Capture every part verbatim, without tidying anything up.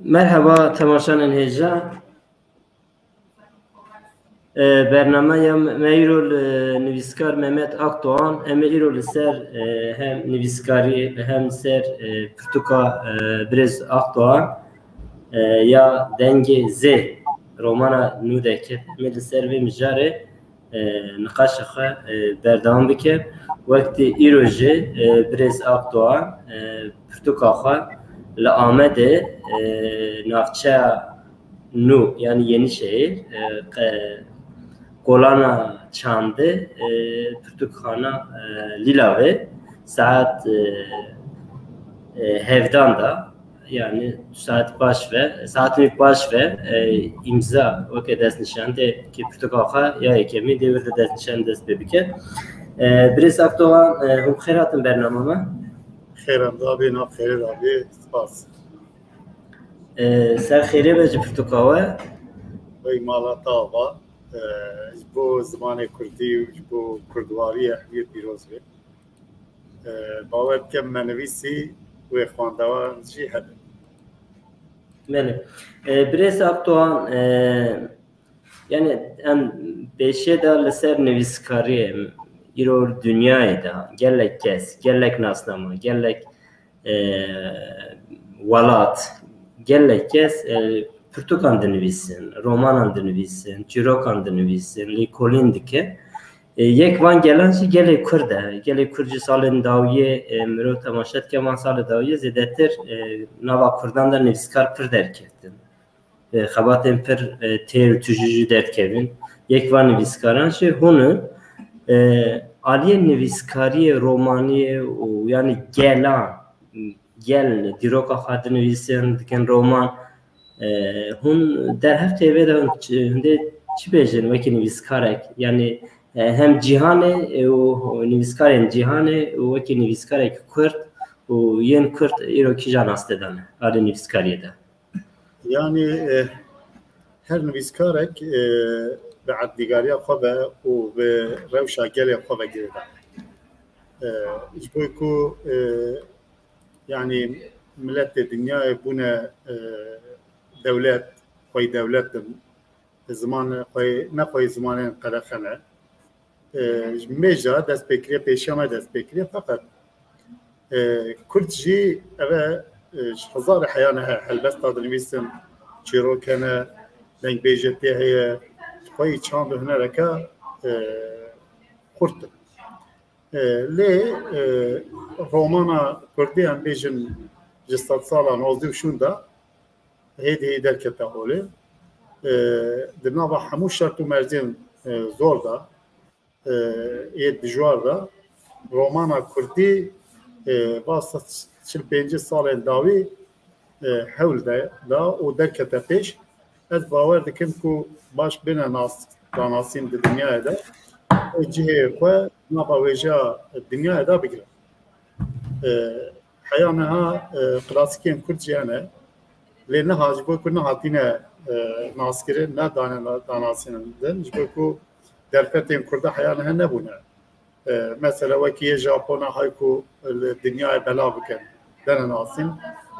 Merheba temaşanên hêja. E, bernameya me îro li nivîskar Mehmet Akdoğan, em ê îro li ser, e, hem nivîskarî, hem ser, e, pirtûka, e, Birêz Akdoğan, e, ya Dengê Zê, romana nû derket. Em ê li ser vê mijarê, e, niqaşa xwe, e, berdewam bikin. Wekî îro jî, e, Birêz Akdoğan, e, pirtûka xwe li Amedê, e, navçeya nû, yanî Yenîşehîr, e, qe-, kolana çandê, e, pirtûkxana, e, Lîlavê saet, e, e, hevdan da, yanî saet paş ve, saetê paş ve, e, îmza weke destnîşandekê pirtûka xwe ya yekemîn dê wir de destnîşan dest pê bike. E, Birêz Akdoğan, e, hûn bi xêr hatin bernama me. Xêr em da bê, nav xêrê da bê, spas. E, ser xêrê be ji pirtûka we. Wey mala te ava, e, ji bo zimanê kurdî û ji bo kurdwariyê hemiyê pîroz be. E, bawer dikim me nivîsî wê xwendevan jî hebe. Belê. E, Birêz Akdoğan, e, yanî em pêşê de li ser nivîskariyê, îro dinyayê de gelek kes, gelek nasname, gelek, e, welat, gelek kes, e, pirtûkan dinivîsin, romanan dinivîsin, çîrokan dinivîsin, lêkolîn dikin. E, yek van gelan jî gelê Kurd e. Gelê Kurd ji salên dawiyê, e, mirov temaşe dike, van salê dawiyê zêdetir, e, nava Kurdan de nivîskar pir derkeftin. E, xebatên pir, e, têr û tijî jî derdikevin. Yek van nivîskaran jî hûn in, e, aliyê nivîskariyê romaniyê û yanî gelan, gel dîroka xwe dinivîsin, dikin roman. E, hûn derheqê vê de hûn çi, hûn dê çi bêjin wekî nivîskarek? Yanî, e, hem cîhanê, e, û nivîskarên cîhanê û wekî nivîskarek Kurd û yên Kurd îro kîjan astê de ne alî nivîskariyê de? Yanî, e, her nivîskarek, e, bi erdnîgariya xwe ve û bi rewşa gelê xwe ve girêdayî. E, ji bo ku, e, yanî miletê dinyayê bûne, e, dewlet, xweyî dewlet in, ziman xweyî, ne xweyî zimanên qedexe ne. E, ji mêja dest pê kiriye, pêşiya me dest pê kiriye, feqet, e, Kurd jî eve, e, ji hezarê heyane he, helbesta dinivîsin, çîrok hene, dengbêjiyê heye, xweyî çand û hunereke, e, xurt in. E, lê, e, romana Kurdî em bêjin ji sedsala nozdeh û şûnde hêdî derkete holê. E, di nava hemû şert û mercên, e, zor de, e, yê dijwar de romana Kurdî, e, va sed çil pêncî salên dawî, e, hewl de da û derkete pêş. Ez bawer dikim ku baş bêne nas, danasîn di dinyayê de. Û cihê xwe nava wêjeya dinyayê de bigire. E, heya niha, e, klasîkên Kurd jî hene. Lê niha ji bo ku nehatîne, e, naskirin, ne dane danasînin din, ji bo ku derfetên Kurda heya niha nebûne. E, mesela wekî yê Japona hay ku li dinyayê belav bikin, dene nasîn.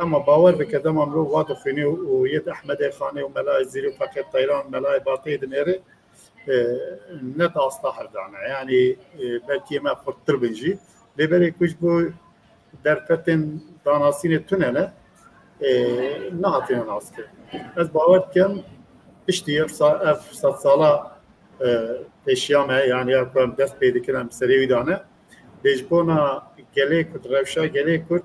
Ema bawer bike dema mirov wa dixwînî û yê di Ehmedê Xanê û Melayê Zîrî û Feqê Teyran, Melayê Bateyê dinêrê, e, ne di asta hevdane. Yanî, e, belkî me xurttir bin jî. Lê berê ku ji bo derfetên danasînê tune ne, e, nehatine naskirin. Ez bawer dikim piştî ev sa-, ev sedsala, e, pêşiya me, yanî ya ku em dest pê dikin, em serê wî dane. Lê ji bona gelê Kurd, rewşa gelê Kurd,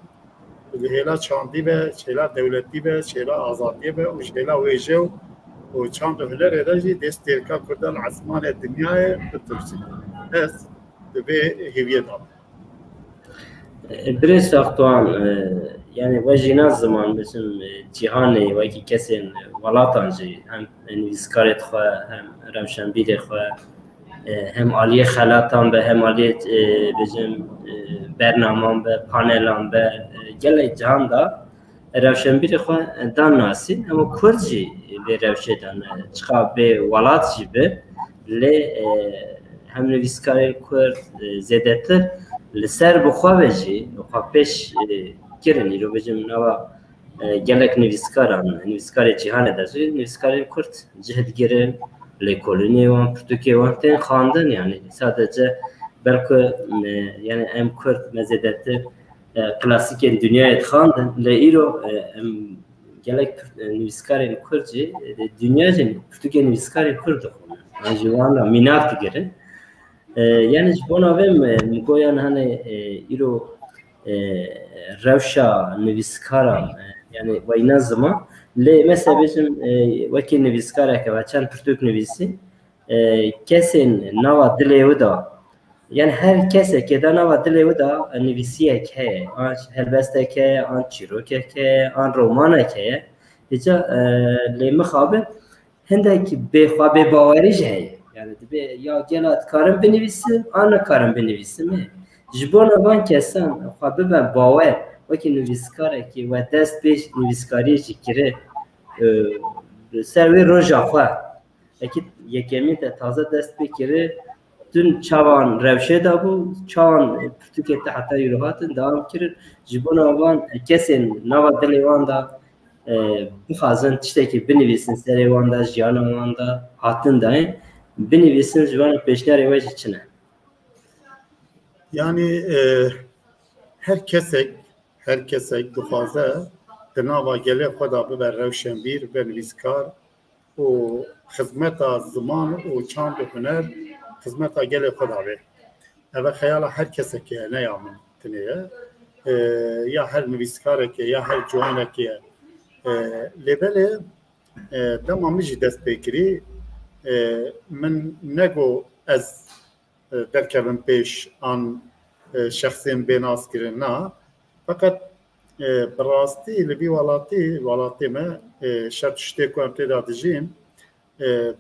ji hêla çandî ve, ji hêla dewletî ve, ji hêla azadiyê ve û ji hêla wêje û, û çand û hunerê de jî dê stêrka Kurdan li esmanê dinyayê bitirsin. Ez di vê hêviyê de me. Birêz Akdoğan, e, yanî we jî na ziman, bêjim, e, cîhanê wekî kesên, e, welatan jî hem nivîskarê xwe, hem rewşenbîrê xwe, e, hem aliyê xelatan be, hem aliyê, e, bêjim, e, bernaman be, panelan be, e, gelek cihan da rewşenbîrê xwe dan nasîn, ema Kurd jî vê rewşê de ne, çiqa bê welat jî be, lê, e, hem nivîskarên Kurd, e, zêdetir li ser bi xwe ve jî xwe pêş, e, kirin. Îro bêjim nava, e, gelek nivîskaran, nivîskarê cîhanê de jî nivîskarên Kurd cih digirin, lêkolînê wan, pirtûkê wan tên xwendin, yanî sadece belku, e, yanî em Kurd me zêdetir, e, klasîkên dinyayê dixwendin, lê îro, e, em gelek pir-, e, nivîskarên Kurd jî, e, dinya jî pirtûkê nivîskarên Kurd dixwendin. An ji wan re mînak digirin. E, yanî ji bona vê min, min got yan hani, e, îro, e, rewşa nivîskaran, e, yanî weyna ziman, lê mesela bêjim, e, wekî nivîskareke ve çend pirtûk nivîsî, e, kesên nava dilê wî de, yanî her kesekê de nava dilê wî de, e, nivîsiyek heye, an helbestek heye, an çîrokek heye, an romanek heye. Hêca, e, lê mixabin hindek bêxwe bêbawerî jî heye. Yani dibê ya gela dikarim binivîsim, an nikarim binivîsim. Ê, ji bona van kesan xwe bibe bawer, wekî nivîskarekî we dest pê nivîskariyê jî kiri, e, li ser wê roja xwe. Ekî yekemîn te taze dest pê kiri, tu çawan rewşê de bû, çawan pirtûkê te heta îro hatin dewam kirin. Ji bona van kesên nava dilê wan de, e, bixwazin tiştekî binivîsin serê wan de, jiyana wan de hatin dayîn, binivîsin, ji wan pêşniyarê we jî çi ne? Yanî, e, her kesek, her kesek dixwaze di nava gelê xwe de bibe rewşenbîr, bibe nivîskar û xizmeta ziman û çand û huner xizmeta gelê xwe de be. Ev e xeyala her kesekê ye, ne ya min tinê ye. E, ya her nivîskarekê, ya her ciwanekê ye. E, lê belê, e, dema min jî dest pê kirî, e, min nego ez, e, derkevim pêş an, e, şexsên bê nas kirin, na. Feqet, e, bi rastî li vî welatî, welatê me, e, şert û şitê ku em tê de dijîn, e,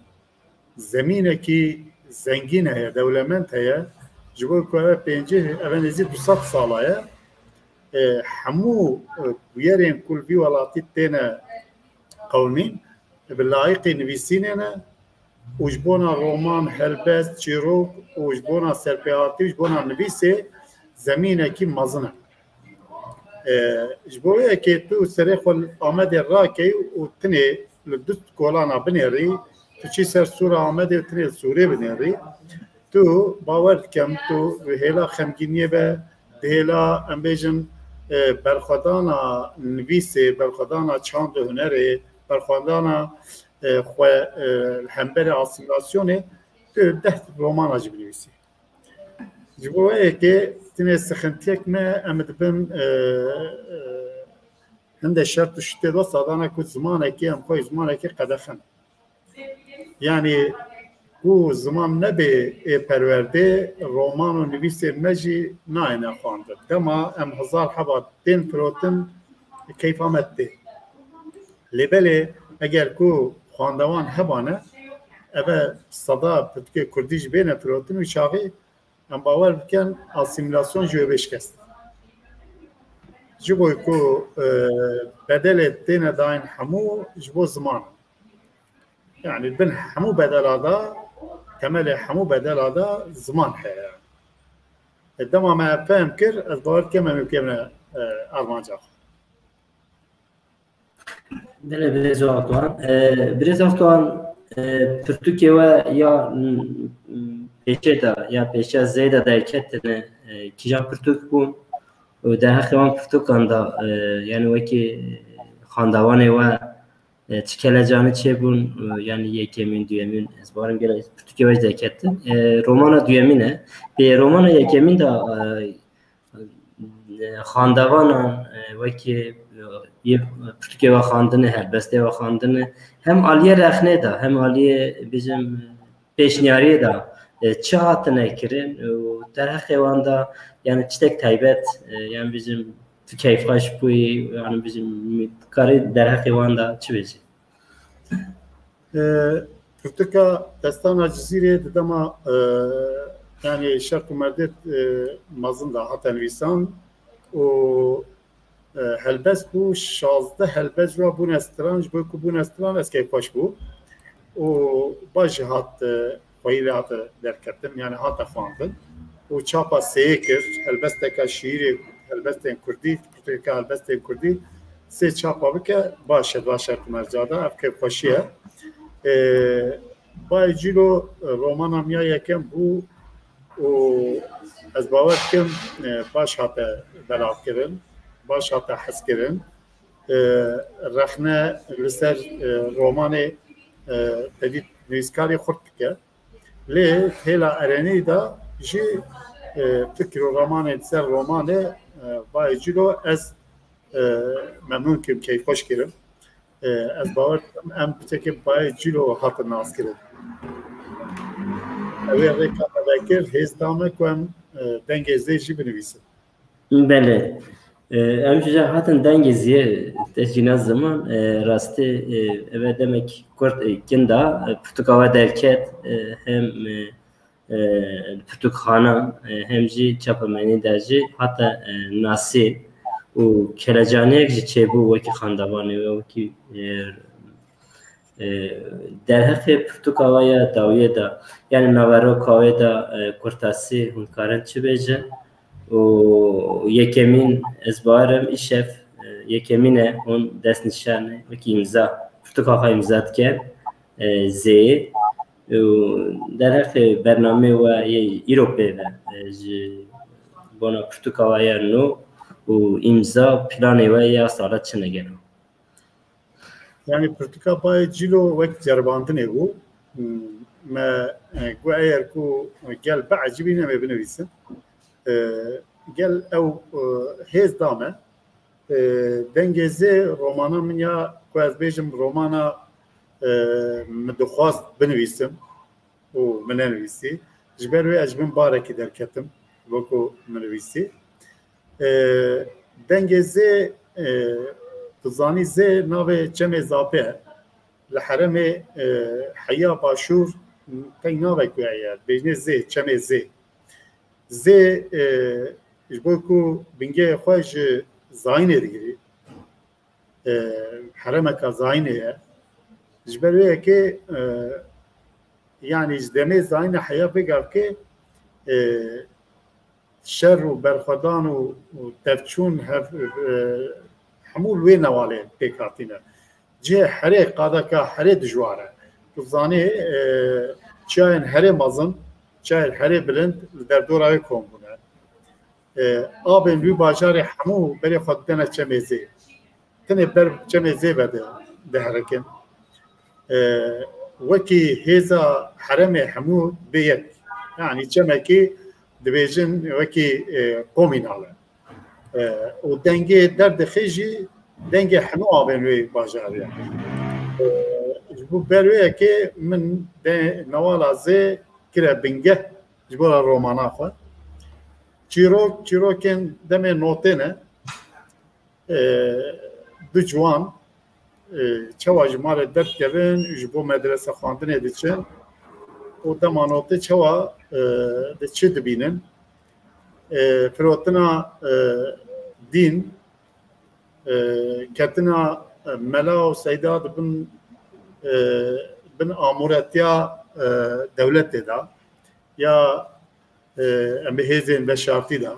zemînekî zengîn heye, dewlemend heye. Ji bo ku ev pêncî, ev nêzî du sed sala ye. E, hemû, e, bûyerên ku li vî welatî têne qewimîn, bi layiqî nivîsînê ne û ji bona roman, helbest, çîrok û ji bona serpêhatî û ji bona nivîsê zemînekî mezin e. E, ji bo yekê tu serê xwe li Amedê rakey û tinê li du kolana binêrî, tu çî ser sûra Amedê û tinê li sûrê binêrî, tu bawer dikem, tu hêla xemgîniyê be, di hêla, em bêjin, e, berxwedana nivîsê, berxwedana çand û hunerê, berxwedana, e, xwe, e, li hemberê asîmîlasyonê, tu deh romana jî binivîsî. Ji bo wê yekê tinê sixintiyek me, em dibin, e, e, hinde şert û şitê wesa dane ku zimanekê, em xwe zimanekê qedexin. Yanî ku ziman nebê ê perwerdê, roman û nivîsên me jî nayêne xwendin. Dema em hezar heba tên firotin, keyfa me tê. Lê belê eger ku xwendevan hebane, eve seda pirtûkê kurdî jî bêne firotin û çaxî em bawer bikin asîmîlasyon ji wê bê şikest. Ji bo ku, e, bedelê têne dayîn hemû ji bo ziman. Yani bin hemû bedela de, temelê hemû bedela de ziman heye. E, dema me fehm kir, ez bawer dikim em ê bikevine, e, armanca xwe. Belê, birêz Erdogan. E, birêz Erdogan, e, pirtûkê we ya, m, m, pêşê de, ya pêşiya zêde derketine, e, kîjan pirtûk bûn? Û derheqê wan pirtûkan de, e, yani wekî xandawanê we, e, çi kelecanî çêbûn? E, yani yekemîn, duyemîn, ez barim gelek pirtûkê we jî derketin. E, romana duyemîn e. Pê romana yekemîn de, e, e, xandevanan, e, wekî, e, yê pirtûkê ve xwendine, helbestê ve xwendine, hem aliyê rexnê de, hem aliyê, bêjim, pêşniyariyê de, e, çi hatine kirin û derheqê wan de, yani tiştek taybet, e, yani bêjim tu keyfxweş bûyî, yani bêjim karî derheqê wan de çi bêjî? E, pirtûka Destana Cizîrê di dema, e, yani şert û merdê, e, mezin de hate nivîsan û, e, helbest bû, şazdeh helbest ji wa bûne stran, ji bo ku bûne stran ez keyfxweş bû û baş jî hat, e, xweyî lê hate derketin, yani hate xwendin û çapa sêyê kir, helbesteka şiîrê, helbestên kurdî, pirtûka helbestên kurdî, sê çapa bike, baş e, baş e, merca da, ev kêfxweşî ye. E, Bayê Cîlo, e, romana min ya yekem bû û ez bawer dikim, e, baş hate belavkirin, baş hate hezkirin. E, rexne li ser, e, romanê, e, tevî nivîskarî xurt dike. Lê hêla erenî de jî, e, fikr û romanê li ser romanê, e, Bayê Cîlo ez, e, memnûn kirim, keyfxweş kirim. E, ez bawer dikim em piçekê Bayê Cîlo hatin naskirin. Ew ê rêka me vekir, hêz da me ku em, e, dengê zê jî binivîsin. Belê. E, em jî hatin dengê zê, te jî ne ziman, e, rastî, e, eve demek kurt, e, kin da, e, pirtûka we derket, e, hem, e, e, pirtûkxana, e, hem jî çapemenî de jî hate, e, nasî û kelecaniyek jî çêbû wekî xandevanê we, wekî, e, e, derheqê pirtûka we ya dawiyê de, yanî naveroka wê de, e, kurtasî hûn dikarin çi bêjin? Û yekemîn, ez bawerim îşev, e, yekemîn e hûn destnîşanê wekî îmza, pirtûka xwe îmza dikin, e, zê. Û derheqê bernameyê we yê îro pê ve, e, ji bona pirtûka we ya nû û îmza planê we ya sala çi ne gelo? Yanî pirtûka Bayê Cîlo wek ceribandinê bû. Me, e, got eger ku gel biecibîne em ê binivîsin. E, gel ew, e, hêz da me. E, Dengê Zê romana min ya ku ez bêjim romana, e, min dixwast binivîsim û min nenivîsî. Ji ber wê ez ji bin barekî derketim, wekî min nivîsî. E, Dengê Zê, e, tu zanî Zê navê çemê Zapê ye. Li herêmê, e, heya Başûr teng navek wê heye. Bêjinê Zê, çemê Zê. Zê, e, ji bo ku bingehê xwe ji zayînê digirî, e, herêmeka zayînê ye. Ji ber wê yekê, e, yanî ji demê zayînê heya vê gavkê, e, şer û berxwedan û, û tevçûn hev, e, hemû li wê newalê pêk hatîne. Cihê herê qadeka herê dijwar e. Tu zanî, e, çiyayên herê mezin, çiyayên herê bilind li derdora wê kom bûne. E, abên wî bajarê hemû berê xwe didene çemê Zê. Tenê ber çemê Zê ve di-, diherikin. E, wekî hêza herêmê hemû bê yek. Yanî çemekî dibêjin wekî, e, komînal e. E, û dengê derdixe jî dengê hemû avên wê bajarê ye. E, ji bo ber wê yekê min de newala Zê kire bingeh ji bo romana xwe. Çîrok, çîrokên demê notê ne. E, du ciwan, e, çawa ji malê derdikevin, ji bo medrese xwendinê diçin û dema notê çawa, e, di çi dibînin? E, firotina, e, dîn, e, ketina, e, mela û seyda di bin, e, bin amûretiya, e, dewletê de ya, e, em bi hêzên veşartî de.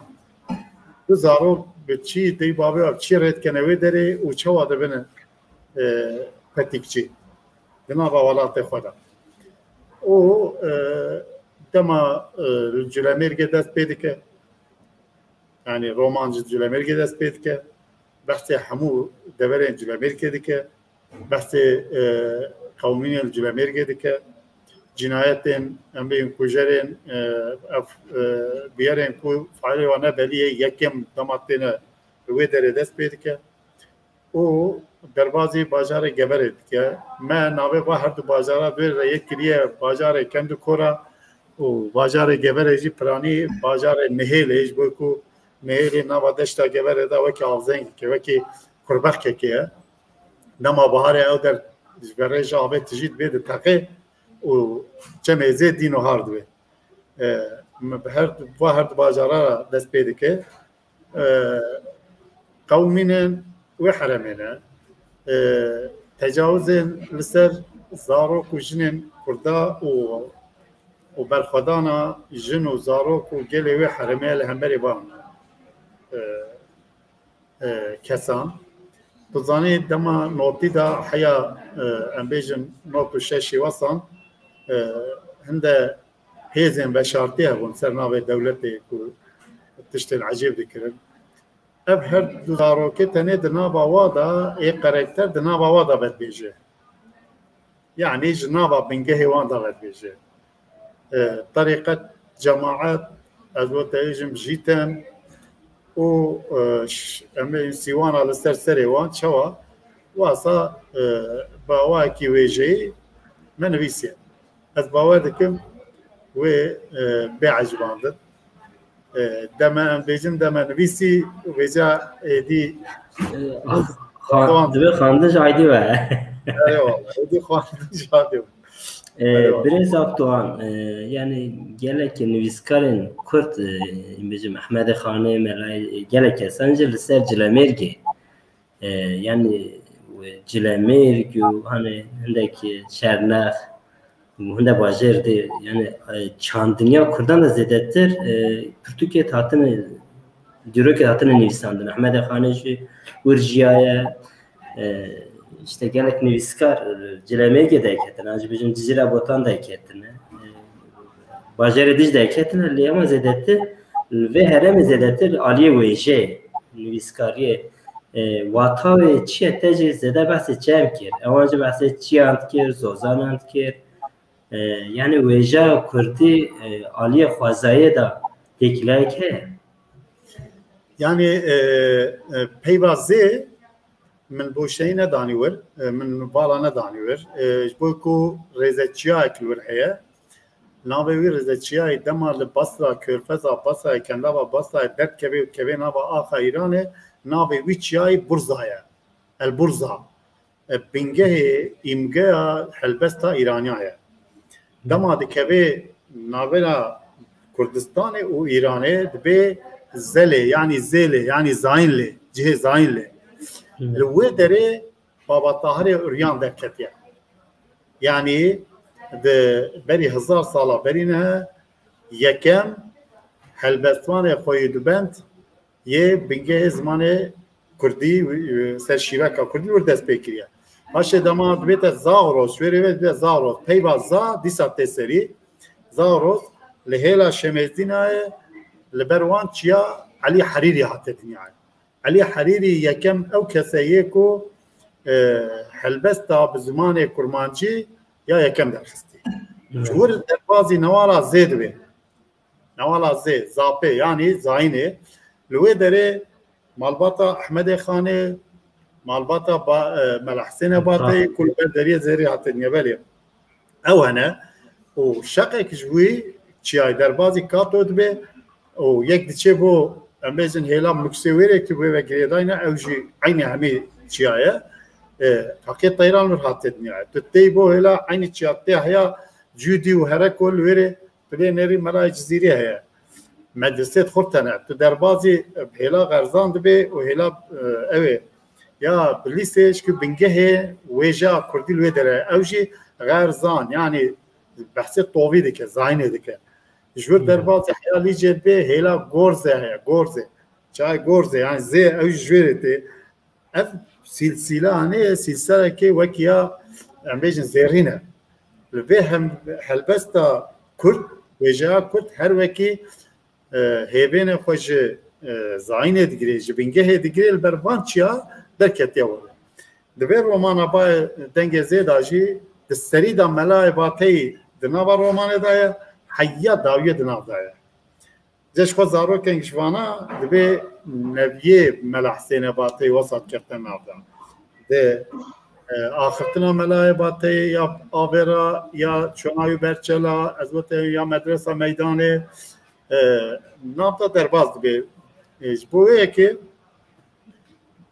Du zarok bi çi dey bavê ve çi rê dikene wê derê û çawa dibine, e, petikçî di nava welatê xwe de. Û, e, dema, e, li Culemêrgê dest pê dike, yanî roman ji Culemêrgê dest pê dike, behsê hemû deverên Culemêrgê dike, behsê, e, qewmînên li Culemêrgê dike, cînayetên, em bêjin kujerên, e, ev, e, bûyerên ku faîlê wan ne belî ye, yekem dema têne li wê derê dest pê dike û derbazî bajarê Geverê dike. Me navê va her du bajara dê re yek kiriye bajarê Kend û Kora û bajarê Geverê jî piranî bajarê Nihêlê, ji bo ku Nihêlê nava deşta Geverê de wekî avzengekê, wekî kurbexkekê ye. Dema biharê ew der ji verê ji avê tijî dibê diteqê û çemê Zê dîn û har dibê. E, me bi her du, va her du bajara dest pê dike. E, qewmînên wê herêmê ne. E, tecawizên li ser zarok û jinên Kurda û, û berxwedana jin û zarok û gelê wê herêmê li hemberî van, e, e, kesan. Tu zanî dema notî de heya, e, em bêjin not û şeş şêwesan, e, hinde hêzên veşartî hebûn ser navê dewletê ku tiştên ecêb dikirin. Ev her du zarokê tenê di nava wa de, ê karakter di nava wa de vedibêje. Yanî ji nava bingehê wan de vedibêje. E, terîqet, cemaet, ez bo te bêjim jîten û, e, ş-, em ê sîwana li ser serê wan çawa wasa, e, bi awayekî wêjeyî me nivîsiye. Ez bawer dikim wê, e, bê ecibandin. E, deme em bêjin, deme nivîsî, vêca êdî Xan, divê xwendin ji aydî we. Erê wala, êdî xwendin ji aydî we. E, Birêz Akdoğan, e, yani gelek nivîskarên Kurd, e, em bêjim Ehmedê Xanê, Melayê, gelek kesan jî li ser Cilemêrgê, e, yani Cilemêrg û hani hindek Şernex, hinde bajêr de, yani, e, çandiniya Kurdan de zêdetir, e, pirtûkê hatine, dîrokê hatine nivîsandin. Ehmedê Xanê jî wir jiyaye, e, işte gelek nivîskar, e, Cilemêrgê de ketine, ez bêjim Cizîra Botan de ketine. E, bajêrê dij de ketine, lê ema zêdetir, li vê herêmê zêdetir aliyê wêjeyê, nivîskariyê. E, wata wê çi ye, te jî zêde behsê çi em kir? Ewan jî behsê çiyan dikir, zozanan dikir. E, yani wêjeya kurdî, e, aliyê xwezayê de têkileyek heye? Yani, e, e, peyva zê min boşeyî nedanî wir, e, min vala nedanî wir. E, ji bo ku rêzeçiyayek li wir heye. Navê wî rêzeçiyayê dema li Basra, Körfeza Basrayê, Kendava Basrayê derdikeve û dikeve nava axa Îranê, navê wî çiyayê Burza ye. El Burza. E, bingehê, îmgeya helbesta Îraniya ye. Dema dikeve navbera Kurdistanê û Îranê, dibê Zelê, yanî Zêlê, yanî Zayînlê, cihê Zayînlê. Li wê derê Baba Tahirê Uryan derketiye. Yanî di berî hezar sala berî ne yekem helbestvanê xwe yê dubend yê bingehê zimanê kurdî, e, ser şîveka kurdî wir dest pê kiriye. Paşê dema dibête Zagros, wê rê ve dibête Zagros. Peyva za dîsa tê serî. Zagros li hêla Şemêzdîna ye, li ber wan çiya Elî Herîrî hate dinyayê. Elî Herîrî yekem ew kese yê ku, e, helbesta bi zimanê kurmancî ya yekem derxistî. Ji wir derbazî newala zê dibe. Newala zê, zapê, yanî zayînê. Li wê derê malbata Ehmedê Xanê, malbata ba, e, Mela Hesênê Bateyê ku li ber deriyê zêrê hatiniye belê. Ew hene û şeqek ji wî çiyayê derbazî Kato dibe û yek diçe bo, em bêjin, hêla Muksê Wêrê ku wê ve girêdayne, ew jî eynî hemî çiya ye. E, Feqê Teyran wir hate dinyayê. Tu tey bo hêla eynî çiya tê heya Cûdî û Hereko li wêrê, tu lê nêrî Melayê Cizîrî heye. Medresê xurt hene. Tu derbazî hêla Xerzan dibê û hêla, e, ew ê. Ya Bilîsê ji ku bingehê wêjeya kurdî li wê derê. Ew jî Xerzan, yanî behsê tovî dike, zayînê dike. Ji wir derbazî heya Lîcê dibê hêla Gorzê heye, Gorzê. Çay Gorzê, yanî zê ew jî ji wê rê tê. Ev sîlsîla hene ye, sîlselekê wekî ya, em bêjin, zêrîn e. Li vê hem, helbesta kurd, wêjeya kurd her wekî, e, hêvênê xwe ji, e, zayînê digirê, ji bingehê digirê, li ber van çiya derketiye wir. Di vê romana Bayê Dengê Zê de jî di serî de Melayê Bateyî di nava romanê de ye, heya dawiyê di nav de ye. Cê ji xwe zarokên ji vana dibê neviyê Mela Hesênê Bateyî wesat kefte nav de. Di, e, axiftina Melayê Bateyî ya avêra ya çona wî berçela, ez gote ya medresa meydanê, e, nav de derbas dibê. E, ji bo wê yekê,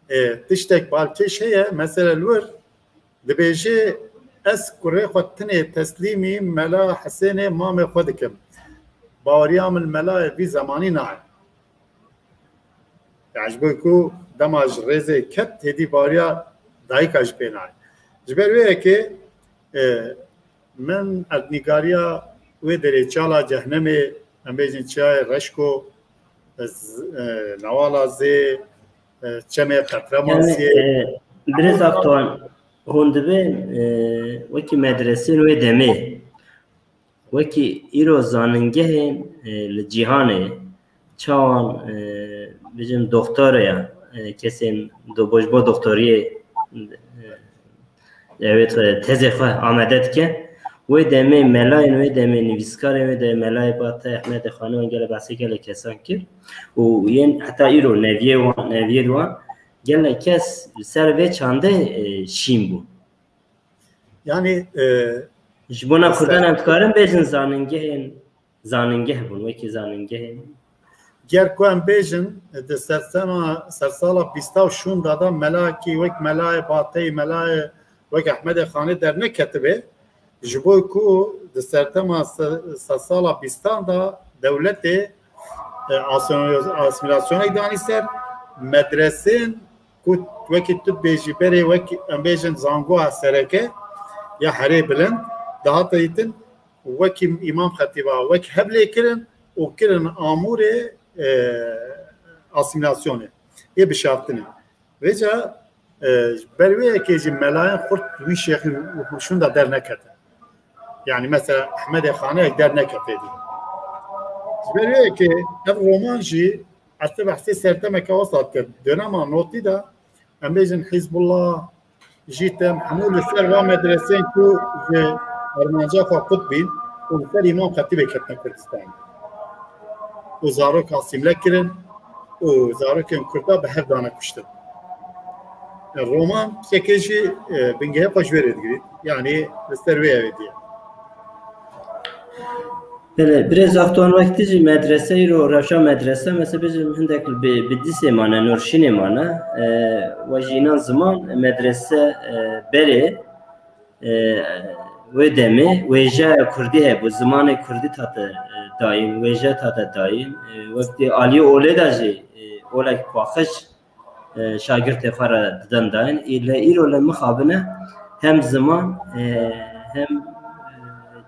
e, tiştek balkêş heye, mesela li wir, dibêje, ez kurê xwe tinê teslîmî Mela Hesênê mamê xwe dikim. Baweriya min Melayê vî zemanî nayê. Yani ji bo ku dema ji rêzê ket, hêdî baweriya dayika jî pê nayê. Ji ber wê yekê, e, min erdnîgariya wê derê çala cehnemê, em bêjin çiyayê Reşko, e, z-, e, Newala Zê, e, çemê Qetremansiyê. Yani, e, Birêz Akdoğan, hûn dibên, e, wekî medresên wê demê, wekî îro zanîngehên, e, li cîhanê çawan, e, bijim doktoreya, e, kesên do-, ji bo doktoriyê, e, ew ê tezê xwe amade dike. Wê demê melayên wê demê, nivîskarên wê demê, Melayê Batê, Ehmedê Xanî wan gelek behsê gelek kesan kir û yên heta îro neviyê wan, neviyê wan gelek kes li ser vê çandê, e, şîn bûn. Yani, e, Ji bona Kurdan em dikarin bêjin zanîngehên, zanîngeh bûn, wekî zanîngehên. Ger ku em bêjin, di sersema, sersala bîsta û şûnda de melakî wek Melayê Bateyî, melayê wek Ehmedê Xanî derneketibe, ji bo ku di sertema se-, sersala bîstan de dewletê, e, asimilasyonê danî ser, medresên ku wekî tu dibêjî berê wek em bêjin zangoya sereke ya herê bilind dihate dîtin, wekî îmam xetîba wek hev lê kirin û kirin amûrê, e, asîmîlasyonê, ê bişaftinê. Vêca, e, ber wê yekê jî melayên xurt wî şêxî û şûnda derneketin. Yani mesela Ehmedê Xaneyek derneketê dî. Ji ber wê yekê ev roman jî ez te behsê sertemeke wisa dike. Dönema notî de em bêjin Hizbullah, Jîtem, hemû li ser va medresên ku ji armanca xwe qut bîn û li ser Îmam Xetîbê ketine Kurdistanê. Û zarok asîmle kirin û zarokên Kurda bi hev dane kuştin. Roman tiştekê jî, e, bingehê xwe ji wê re digirît. Yanî li ser wê ev ê diye. Belê, birêz Akdoğan, wek tu jî medrese îro rewşa medrese, mesela bêjim hindek bi, bi dîsê mane, nûrşînê mane, e, we jî înan ziman, medrese, e, berê, e, wê demê wêjeya kurdî hebû, zimanê kurdî tate, e, dayîn, wêje tate dayîn, e, wek tê aliyê olê de jî, e, olek paxij e, şagirtê xwe re didin dayîn. Î-, lê îro li mixabin e hem ziman, e, hem, e,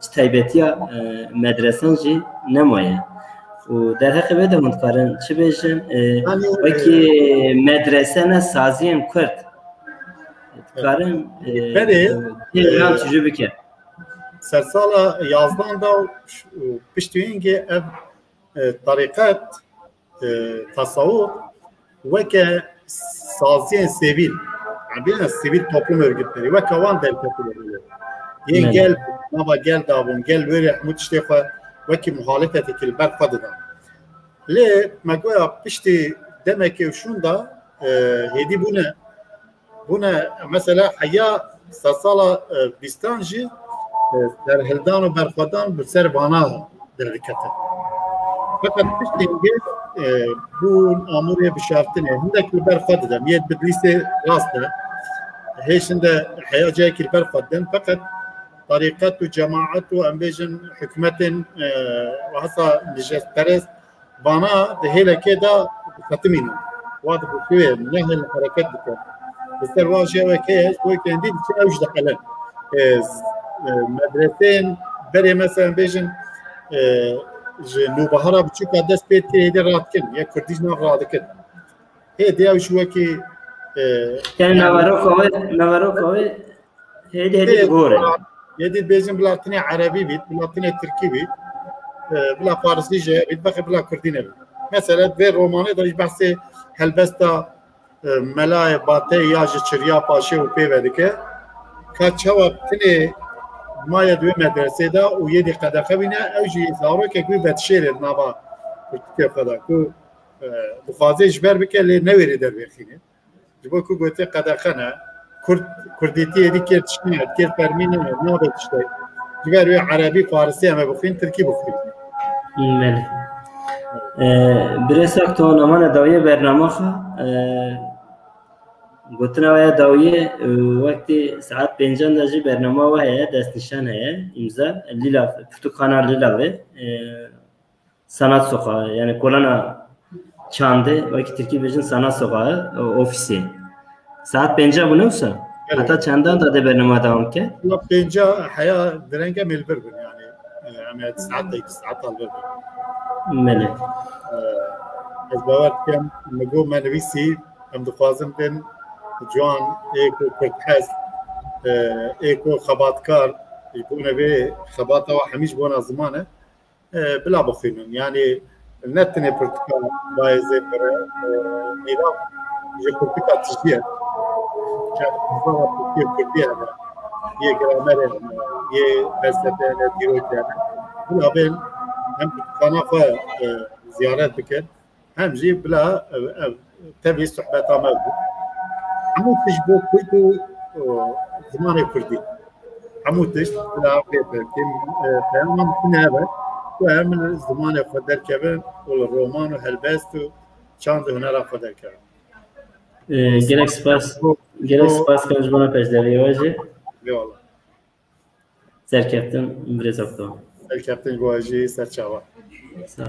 çi taybetiya, e, medresan jî nemaye. Û derheqê vê de hûn dikarin çi bêjin? E, Yanî, wekî e, medrese ne saziyên Kurd. Dikarin, e, Berê, têran e, çijû bike. Sersala yazdan da û piştî wî hingê ev, e, tarîqet e, tasawuf weke saziyên sivîl, yani sivîl toplum örgütleri, weke wan derketibe. Yên Evet. gel, nava gel dabûn, gel wêrê hemû tiştê xwe wekî muhalefetekî li ber xwe dida. Lê me goya piştî demekê û şûnda, e, hêdî bûne Bûne, mesela heya sedsala, e, bîstan jî, e, serhildan û berxwedan bi ser vana derdiketin. Feqet piştî hingê, e, bûn amûrê bişartinê. Hindek li ber xwe didem. Yê Bidlîsê rast e. Hêşin de heya cayekî li ber xwe didin. Feqet tarîqet û cemaet û em bêjin hikûmetên, e, wahsa nijestperest Vana di hêlekê de dixetimînin. Wa dibû wê nehêl hereket bike. Li ser wa jî ew eke ye, ji bo yekê hindî diçe ew ji diqelen. E, e, medreseyên berê mesela bêjin, e, ji Nûbihara biçûka dest pê dikir, hêdî radikin. Ya Kurdî ji nav radikin. Hêdî ew ji wekî, e, Yani naveroka wê, naveroka wê Hêdî hêdî digore. Hêdî bêjin bila tinê erebî bît, bila tinê tirkî bît, e, bila farisî jî bît, belkî bila kurdî nebît. Mesela vê romanê de jî behsê helbesta, e, Melayê Bateyê ya ji Çirya Paşê û pê ve dike. Ka çawa tinê maye di wê medresê de û yê dî qedexe bîne, ew jî zarokek wî vedişêrê di nava pirtûkê xwe de ku, e, dixwaze ji ber bike lê newêrê dervêxîne. Ji bo ku gotê qedexe ne, Kurd, Kurdîtiyê dî kêr tiştine, kêr fermî ne, nabe tiştek. Ji ber wê erebî, farisî em ê bixwîn, tirkî bixwîn. Belê. Ee, Birêz Akdoğan, emane dawiyê bernama xwe. Ee, gotina we ya dawiyê, e, wextê saet pêncan de jî bernama we heye, destnîşan heye, îmza, Lîlav, pirtûkxana Lîlavê. Ee, Sanat Sokağı, yani kolana çandê, wekî tirkî bêjin Sanat Sokağı, o, ofîsê. Saet pênca bûne wisa? Evet. Heta çendan da dê bernama dewam ke? Ya pênca heya direnge mêl bir bin yani. E, em ê saet de iki saet al bir bin. Belê. E, ez bawer dikim, mi got me nivîsî, em dixwazin bin ciwan, ê ku kurdhez, e, ê ku xebatkar, ji bona vê xebata we hemî ji bona ziman e, e, bila bixwînin. Yanî ne tenê pirtûka Bayezê Pere, e, mîra ji pirtûka tijî ye. Çend hezara pirtûkê kurdî hene, yê gramerê hene, yê felsefê hene, dîrokê hene. Bila bên hem pirtûkxana xwe, e, ziyaret bikin, hem jî bila, e, e, tevî sohbeta me bû. Hemû tişt bo Kurd û, e, zimanê Kurdî. Hemû tişt bila vê pevkê, e, peyama min tune hebe ku em li zimanê xwe derkevin û li roman û helbest û çand û hunera xwe derkevin. E, gelek spas, gelek spas kan ji bona pêşderê we jî. Eyvallah. Serkeftin, birêz Okto. Serkeftin ji bo we jî, ser çava. Sağ ol.